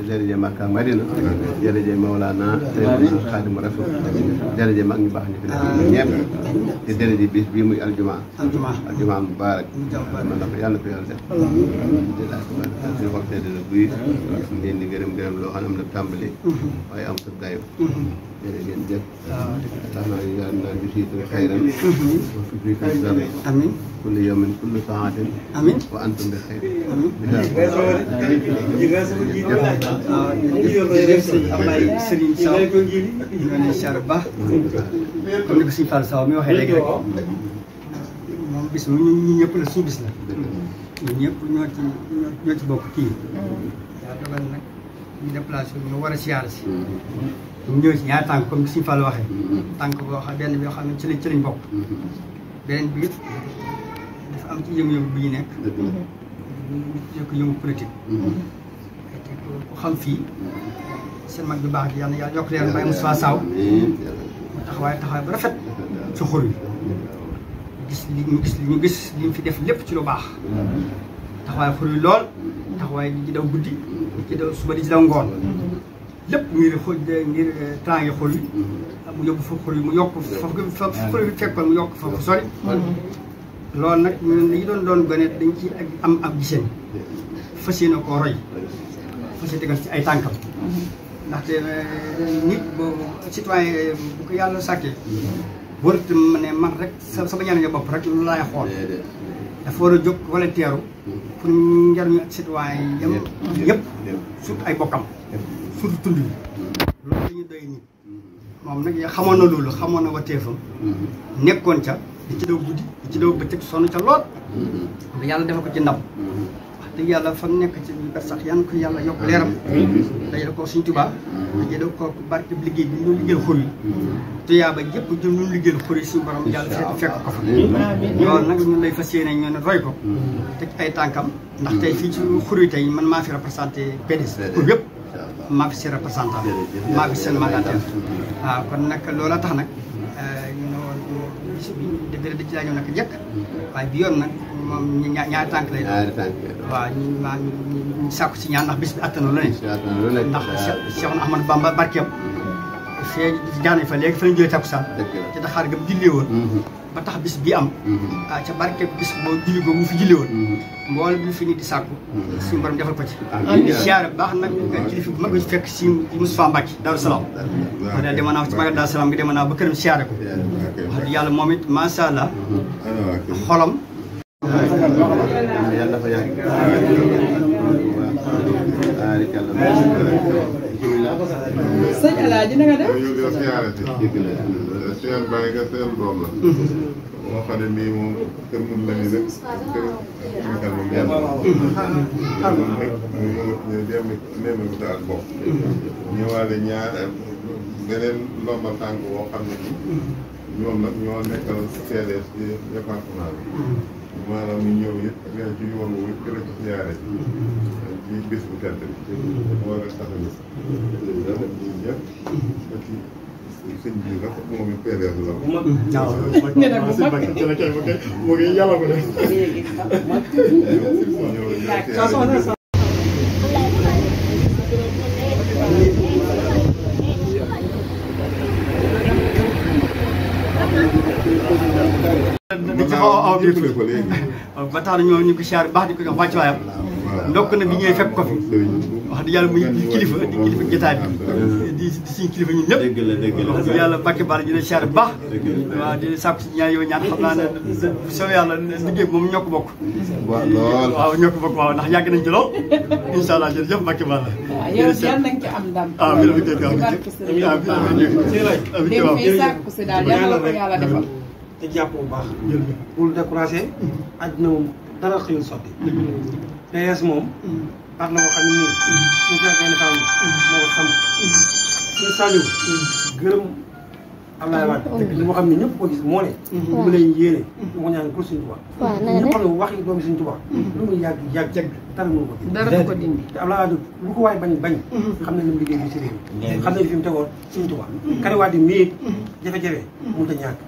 jërëjëf Makka Madina jërëjëf Mawlana Seydina Xaadimu Rasuul jërëjëf mag ñu baax ñu fi nekk ñëpp te jërëjëf bis bii muy aljuma mubaarak man na ko yàlla ko yàlla def suñu xol sedd na buy ngeen di gërëm loo xam ne am na tàmbali waaye am sa dayo jërëjëf tax naa yàlla naa bi siy xayran wa fi zarri amiin kullu yawmin kullu saatin amiin wa antum bi xayr Serigne Sow ñoo ne char ba comme ni ko Serigne Fall Sow mi waxee léegi rek moom bis mu ñu ñëpp la suñu bis la ñun ñëpp ñoo ci bokk kii yaa dogal nag ñu déplacé ñu war a siyaar si ñu ñëw ci ñaari tànk comme ni Serigne Fall waxee tànk boo xam benn bi yoo xam ne ci lañ bokk beneen bi it dafa am ci yëngu-yëngu bi ñu nekk yëngu politique ku xam fii seen mag bi baax gi yàlla yokk leen Baye Moustapha Sow mu taxawaay bu rafet ci xur yi ñu gis li mu fi def lépp ci lu baax taxawaay xur yi lool taxawaay di ci daw guddi di ci daw suba di ci daw ngoon lépp ngir tàngi xur yi mu yóbbu fa xur yi mu yokk fa xur yi fekkoon mu yokk fa sori loolu nag ñun li ñu doon gone dañ ci am ab giseen fas yéene koo roy fas yéene tegal ci ay tànkam ndaxte nit boobu citoyen bu ko yàlla sàkkee warut ma ne man rek sama ñaar bopp rek lu laay xool dafa war a jóg volontaire pour njariñu citoyen yam yëpp surtout ay bokkam surtout tund yi loolu la ñu doy nit moom nag xamoon na loolu xamoon na wateefam nekkoon ca di ci daw guddi di ci daw bëccëg sonn ca lool yàlla defal ko ci ndam wax dëgg yàlla fa nekk ci ber sax yan ko yàlla yokk leeram dajale ko Sëriñ Tuubaa dajale ko barke liggéey bi ñu liggéeyal xur yi tuyaa ba yëpp jëm ñu liggéeyal xur yi suñu borom yàlla fekk ko fa loolu nag ñun lay fas yéene ñu ne roy ko teg ay tànkam ndax tey fii ci xur yi tey man maa fi représenté PDS xur yëpp maa fi seen représentant maa fi seen mandataire waaw kon nag loola tax nag dëgg da ci laa ñëw nag jëkk waaye bi yoon nag moom ñaari tànk lay waaw ñu sàkku ci ñaan ndax bis bi attanu la ne ndax Cheikh Ahmadou Bamba barkeem fee jaar nañ fa léegi fa lañ jëlee takkusaan te daxaar ga jullee woon ba tax bis bi am ca barke bis boo julli ko bu fi jullee woon mbool bi fi nit di sàkku suñu borom defal ko ci di siyaare bu baax nag kilifa bu mag fekk si Moustapha Mbacke Daaru Salaam ma ne demoon naa ci magal Daaru Salaam bi demoon naa ba këram siyaare ko wax dëgg yàlla moom it macha allah xolam yàlla dafa yàgg sëñ Alaaji na nga def seen bàyyi nga seen doom la moo xam ne nii moom kër mun la ni rek kër mekal moom yàlla dem nemme ko ak bopp ñëwaale ñaar beneen ndombal tànk boo xam ne ni ñoom nag ñoo nekkal PDS ci département bi maanaam ñu ñëw yëpp ne ci yoon wu yëpp gën a ci siyaare ci bis bu tedd bi war a taxawu ñëpp ba ci sëñ bi nag moom it PDS la ko. waaw nee na bu mag mu ngi yàlla ko def. ba tax na ñu ko siyaar baax di ko jox wàccuwaayam ndokk na bi ñëwee fekk ko fi wax dëgg yàlla muy kilifa di kilifa jotaay bi di suñu kilifa ñun ñëpp wax dëgg yàlla Mbacke Balla ñu ne siyaare bu baax waaw di sàkku si ñaan yow ñaan xam naa ne soo yàlla liggéey moom ñoo ko bokk waaw ñoo ko bokk waaw ndax yàgg nañ ci lool incha allah jërëjëf Mbacke Balla yow yal nañ ci am ndam mi la fi dégg sàkku si daal yal na ko yàlla defal te jàpp bu baax bul découragé àddina moom dara xëyul sotti PS moom at la boo xam ne nii suñu fekkee ne fam moo ko xam suñu Saliou gërëm Abdoulaye Wade li moo xam ne ñëpp ko gis moo ne mu lay yéene mu ko ñaan pour suñu Tuubaa ñëpp xam ne wax yi doomi suñu Tuubaa lu muy yàgg dara mënu ko dara du ko dindi te Abdoulaye Wade lu ko waay bañ xam ne li mu liggéey bi ci réew xam ne fi mu tegoon suñu Tuubaa Karim Wade mii jafe-jafe mu ta ñàkk